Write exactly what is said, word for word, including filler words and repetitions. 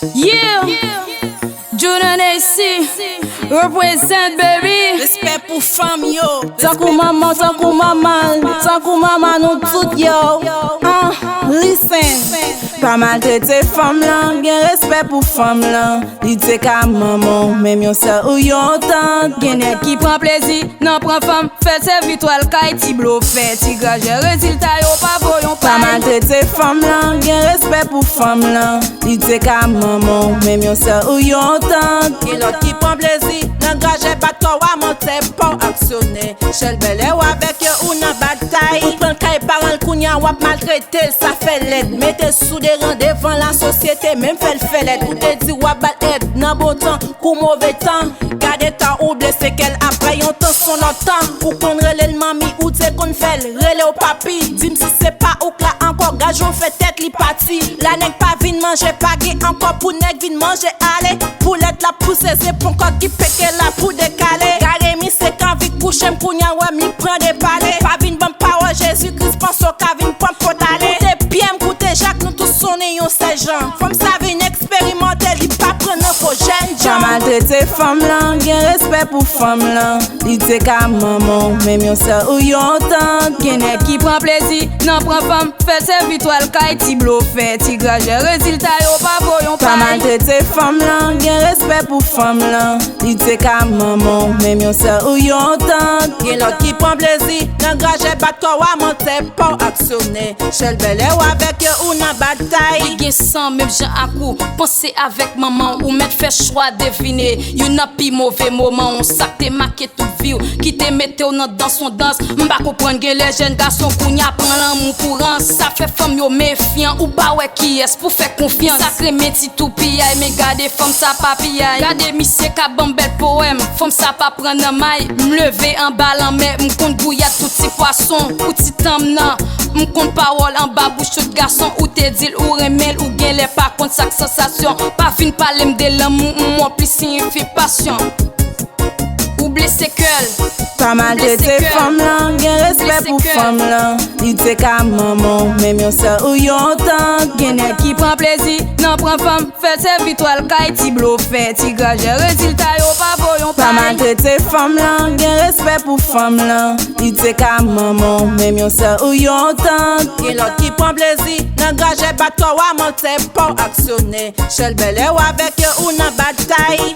Yeah! Junior N A C, represent, baby. Respè pou fanm yo. Tankou manman, tankou manman, tankou manman nou tout yo. Ah, listen. Pa maltrete fanm lan, gen respè pou fanm lan. Li te ka manman w, menm yon sè ou yon tant. Gen nèg ki pran plezi nan pran fanm, fè l sèvi twal kay ti blofè, ti grajè, rezilta yo pa vo yon pay. Pa maltrete fanm lan, gen respè pou fanm lan. Li te ka manman w, menm yon sè ou yon tant. Gen lòt ki pran plezi nan grajè, bat kò w a mantè, pa w aksyonè. Chèlbè lè w avèk yo ou nan batay. Ou pran l kay paran l, kounye a w ap maltrete l, sa fè lèd. Mete sou deran devan lasosyete, menm fè l fè lèd. Ou te di w ap ba l èd nan bon tan kou move tan. Gade tan ou blese kè l apre yon tan, s on lòt tan. Ou konn rele l manmi, ou te konn fè l rele w papi. Di m si se pa ou k la ankò, gad jan w fè tèt li pati. La nèg pa vin manje, pa gen ankò pou nèg vin manje ale. Poulèt la pouse, se pon kòk ki peke la pou dekale. Gade misye k anvi kouche m, kounye a w wè m li pran de pale. Pa vin ban m pawòl Jezi Kris, panse w ka vin pran pot ale. Koute pye m, koute jak, nou tout sonnen yon sèl jan. Fanm sa vin eksperimante, li pa pran nan fo jèn jan. Pa maltrete fanm lan, gen respè pou fanm lan. Li te ka manman w, menm yon sè ou yon tant. Gen nèg ki pran plezi nan pran fanm, fè l sèvi twal kay ti blofè, ti grajè, rezilta yo pa vo yon pay. Pa maltrete fanm lan, gen respè pou fanm lan. Li te ka manman w, menm yon sè ou yon tant. Gen lòt ki pran plezi nan grajè, bat kò w a mantè, pa w aksyonè. Chèlbè lè w avèk yo ou nan batay. Li gen san menm jan ak ou, panse avèk manman w, ou mèt fè chwa devine. Youn nan pi move moman w, sa k te make tout vi w, ki te mete w nan dans on dans. M pa konprann, gen lè jèn gason kounye a pran lanmou pou rans. Sa fè fanm yo mefyan, ou pa wè kiyès pou fè konfyans. Sa k renmen ti toupiyay, men gade fanm sa pa piyay. Gade misye ka ban m bèl powèm, fanm sa pa pran nan may. M leve anba lanmè, m konn gouyad tout ti pwason. Pou ti tan m nan, m konn pawòl anba bouch tout gason. Ou te di l ou renmen l, ou genlè pa konn sa k sansasyon. Pa vin pale m de lanmou, m wè w plis siyifi pasyon. Ou blese kè l. Pa maltrete fanm lan, gen respè pou fanm lan. Li te ka manman w, menm yon sè ou yon tant. Gen nèg ki pran plezi nan pran fanm, fè l sèvi twal kay ti blofè, ti grajè, rezilta yo pa vo yon pay. Pa maltrete fanm lan, gen respè pou fanm lan. Li te ka manman w, menm yon sè ou yon tant. Gen lòt ki pran plezi nan grajè, bat kò w a mantè, pa w aksyonè. Chèlbè lè w avèk yo ou nan batay.